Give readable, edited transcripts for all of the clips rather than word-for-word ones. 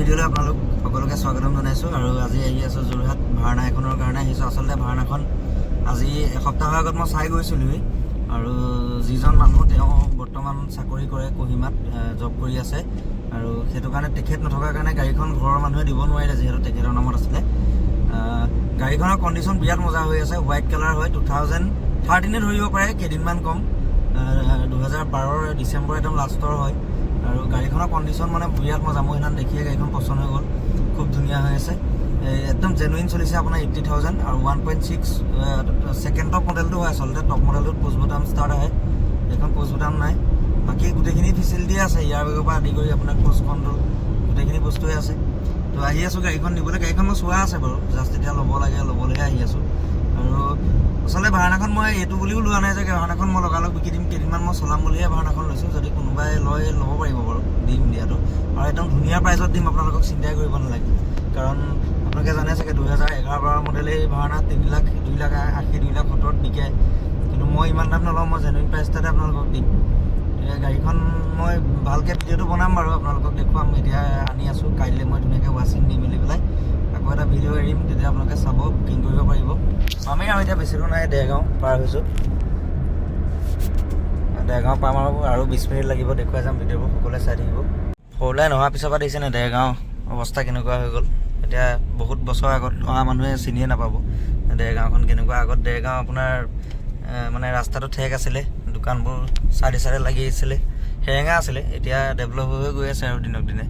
ভিডিঅ'লৈ আপোনালোক সকলোকে স্বাগতম জনাইছোঁ। আৰু আজি আহি আছোঁ যোৰহাট, ভাওনা এখনৰ কাৰণে আহিছোঁ। আচলতে ভাওনাখন আজি এসপ্তাহৰ আগত মই চাই গৈছিলোঁহি। আৰু যিজন মানুহ, তেওঁ বৰ্তমান চাকৰি কৰে কহিমাত, জব কৰি আছে। আৰু সেইটো কাৰণে তেখেত নথকাৰ কাৰণে গাড়ীখন ঘৰৰ মানুহে দিব নোৱাৰিলে, যিহেতু তেখেতৰ নামত আছিলে। গাড়ীখনৰ কণ্ডিশ্যন বিৰাট মজা হৈ আছে। হোৱাইট কালাৰ হয়, 2013-এ ধৰিব পাৰে, কেইদিনমান কম, 2012ৰ ডিচেম্বৰ একদম লাষ্টৰ হয়। আৰু গাড়ীখনৰ কণ্ডিশ্যন মানে বিৰাট মজা। মোৰ সেইদিনা দেখিয়ে গাড়ীখন পচন্দ হৈ গ'ল, খুব ধুনীয়া হৈ আছে। এই একদম জেনুইন চলিছে আপোনাৰ 80,000। আৰু 1.6 ছেকেণ্ড টপ মডেলটো হয়। আচলতে টপ মডেলটোত পুছ বুটাম ষ্টাৰ্ট আহে, এইখন পুছ বুটাম নাই। বাকী গোটেইখিনি ফেচিলিটি আছে, এয়াৰ বেগৰ পৰা আদি কৰি আপোনাৰ ক্ৰুজ কণ্ট্ৰল গোটেইখিনি বস্তুৱে আছে। তো আহি আছোঁ গাড়ীখন নিবলৈ। গাড়ীখন মই চোৱা আছে বাৰু, জাষ্ট এতিয়া ল'ব লাগে, ল'বলৈহে আহি আছোঁ। আৰু আচলতে ভাওনাখন মই এইটো বুলিও লোৱা নাই যে ভাওনাখন মই লগালগ বিকি দিম। কেইদিনমান মই চলাম বুলিহে ভাওনাখন লৈছোঁ। যদি কোনোবাই লয়, ল'ব পাৰিব বাৰু, দিম দিয়াটো। আৰু একদম ধুনীয়া প্ৰাইজত দিম আপোনালোকক, চিন্তাই কৰিব নালাগে। কাৰণ আপোনালোকে জানে চাগে, 2011-12 মডেলেই ভাওনা 3 লাখ, 2 লাখ 80, 2 লাখ 70ত বিকে। কিন্তু মই ইমান দাম নলওঁ, মই জেনুইন প্ৰাইচ এটাতে আপোনালোকক দিম। এতিয়া গাড়ীখন মই ভালকৈ ভিডিঅ'টো বনাম বাৰু, আপোনালোকক দেখুৱাম। এতিয়া আনি আছোঁ, কাইলৈ মই ধুনীয়াকৈ ৱাশ্বিং দি মেলি পেলাই আকৌ এটা ভিডিঅ' এৰিম, তেতিয়া আপোনালোকে চাব, বুকিং কৰিব পাৰিব। পামেই আৰু এতিয়া বেছি দূৰ নাই, দেৰগাঁও পাৰ হৈছোঁ। দেৰগাঁও পাম আৰু আৰু 20 মিনিট লাগিব। দেখুৱাই যাম ভিডিঅ'বোৰ, সকলোৱে চাই থাকিব। ফ'ৰ লাইন অহাৰ পিছৰ পৰা দেখিছে নে দেৰগাঁও অৱস্থা কেনেকুৱা হৈ গ'ল? এতিয়া বহুত বছৰ আগত অহা মানুহে চিনিয়ে নাপাব দেৰগাঁওখন কেনেকুৱা। আগত দেৰগাঁও আপোনাৰ মানে ৰাস্তাটো ঠেক আছিলে, দোকানবোৰ চাইডে চাইডে লাগি আছিলে, সেৰেঙা আছিলে। এতিয়া ডেভেলপ হৈ হৈ গৈ আছে আৰু দিনক দিনে।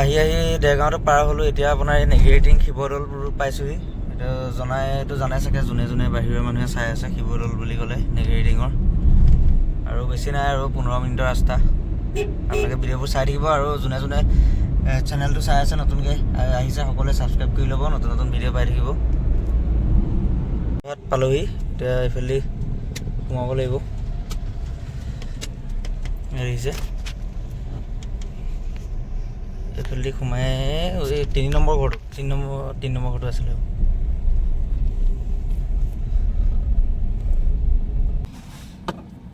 আহি আহি দেৰগাঁৱতো পাৰ হ'লোঁ। এতিয়া আপোনাৰ এই নেগেৰিটিং শিৱদৌল পাইছোঁহি। এইটো জনাই, এইটো জানে চাগে যোনে যোনে বাহিৰৰ মানুহে চাই আছে, শিৱদৌল বুলি ক'লে নেগেৰিটিঙৰ। আৰু বেছি নাই আৰু 15 মিনিটৰ ৰাস্তা। আপোনালোকে ভিডিঅ'বোৰ চাই থাকিব। আৰু যোনে যোনে চেনেলটো চাই আছে, নতুনকৈ আহিছে, সকলোৱে ছাবস্ক্ৰাইব কৰি ল'ব, নতুন নতুন ভিডিঅ' পাই থাকিব। ঘৰত পালোহি, এতিয়া এইফালেদি সোমাব লাগিব। দেখিছে, এইফালেদি সোমাই এই 3 নম্বৰ ঘৰটো, 3 নম্বৰ ঘৰটো আছিলে।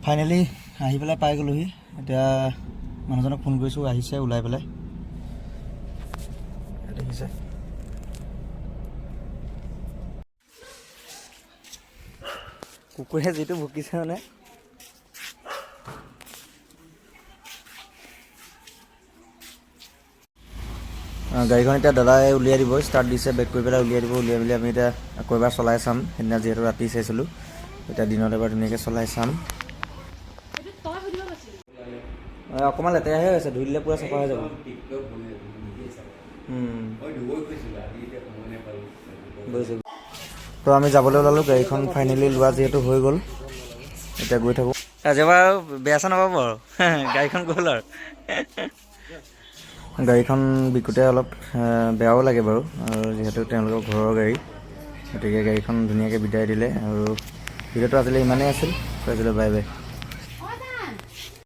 ফাইনেলি আহি পেলাই পাই গ'লোহি। এতিয়া মানুহজনক ফোন কৰিছোঁ, আহিছে ওলাই পেলাই। দেখিছে, কুকুৰে যিটো ভুকিছে মানে। গাড়ীখন এতিয়া দাদাই উলিয়াই দিব, ষ্টাৰ্ট দিছে, বেক কৰি পেলাই উলিয়াই দিব। উলিয়াই মেলি আমি এতিয়া আকৌ এবাৰ চলাই চাম। সেইদিনা যিহেতু ৰাতি চাইছিলোঁ, এতিয়া দিনত এবাৰ ধুনীয়াকৈ চলাই চাম। অকণমান লেতেৰাহে হৈছে, ধুই দিলে পূৰা চাফা হৈ যাব। বুজিছোঁ। তো আমি যাবলৈ ওলালোঁ। গাড়ীখন ফাইনেলি লোৱা যিহেতু হৈ গ'ল, এতিয়া গৈ থাকোঁ। আজিৰ পৰা আৰু বেয়া চেয়া নাপাব আৰু, গাড়ীখন গ'ল। আৰু গাড়ীখন বিকোতে অলপ বেয়াও লাগে বাৰু, আৰু যিহেতু তেওঁলোকৰ ঘৰৰ গাড়ী, গতিকে গাড়ীখন ধুনীয়াকৈ বিদায় দিলে। আৰু ভিডিঅ'টো আজিলৈ ইমানেই আছিল। আজিলৈ বাই বাই।